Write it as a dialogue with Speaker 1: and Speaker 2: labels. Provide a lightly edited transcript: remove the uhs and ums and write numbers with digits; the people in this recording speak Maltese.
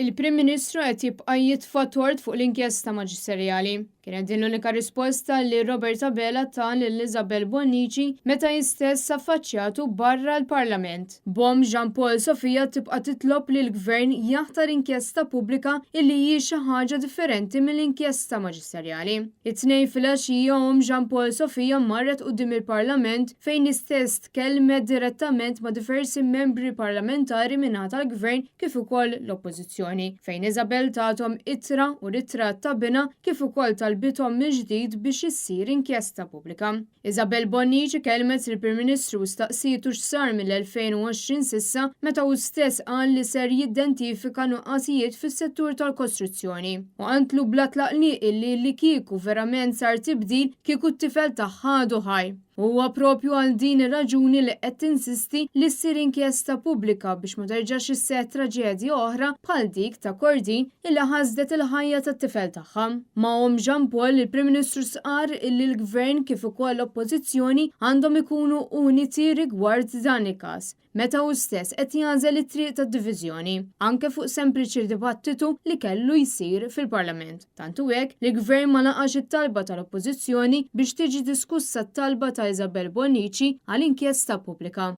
Speaker 1: Il-Prim Ministru qed jibqa' jitfa' tort fuq l-inkjesta maġisterjali. Kienet din l-unika risposta li Robert Abela ta lil Isabel Bonnici meta hi stess affaċċjatu barra l-Parlament. B'omm Jean Paul Sofia tibqa' titlob li l-Gvern jaħtar inkjesta pubblika illi hi xi ħaġa differenti mill-inkjesta maġisterjali. It-Tnejn filgħaxija omm Jean Paul Sofia marret quddiem il-Parlament fejn hi stess tkellmet direttament ma' diversi membri parlamentari min-naħa tal-Gvern kif ukoll l-Oppożizzjoni, fejn Isabel tathom ittra u ritratt ta' binha kif ukoll talbithom mill-ġdid biex issir inkjesta pubblika. Isabel Bonnici kellmet lill-Prim Ministru u staqsietu x'sar mill-2020 s'issa meta hu stess qal li ser jiddentifika nuqqasijiet fis-settur tal-kostruzzjoni. U qaltlu bla tlaqliq illi li kieku verament sar tibdil kieku t-tifel tagħha għadu ħaj. Huwa propju għal din ir-raġuni li qed tinsisti li ssir inkjesta pubblika biex ma terġax isseħħ traġedja oħra bħal dik ta' Kordin illi ħasdet il-ħajja tat-tifel tagħha. Ma' omm Jean Paul, il-Prim Ministru stqarr illi l-Gvern kif ukoll l-Oppożizzjoni għandhom ikunu uniti rigward dan il-każ. Meta hu stess qed jagħżel it-triq tad-diviżjoni, anke fuq sempliċi dibattitu li kellu jsir fil-Parlament. Tant hu hekk li l-Gvern ma laqax it-talba tal-Oppożizzjoni biex tiġi diskussa t-talba ta' Isabelle Bonnici għal inkjesta pubblika.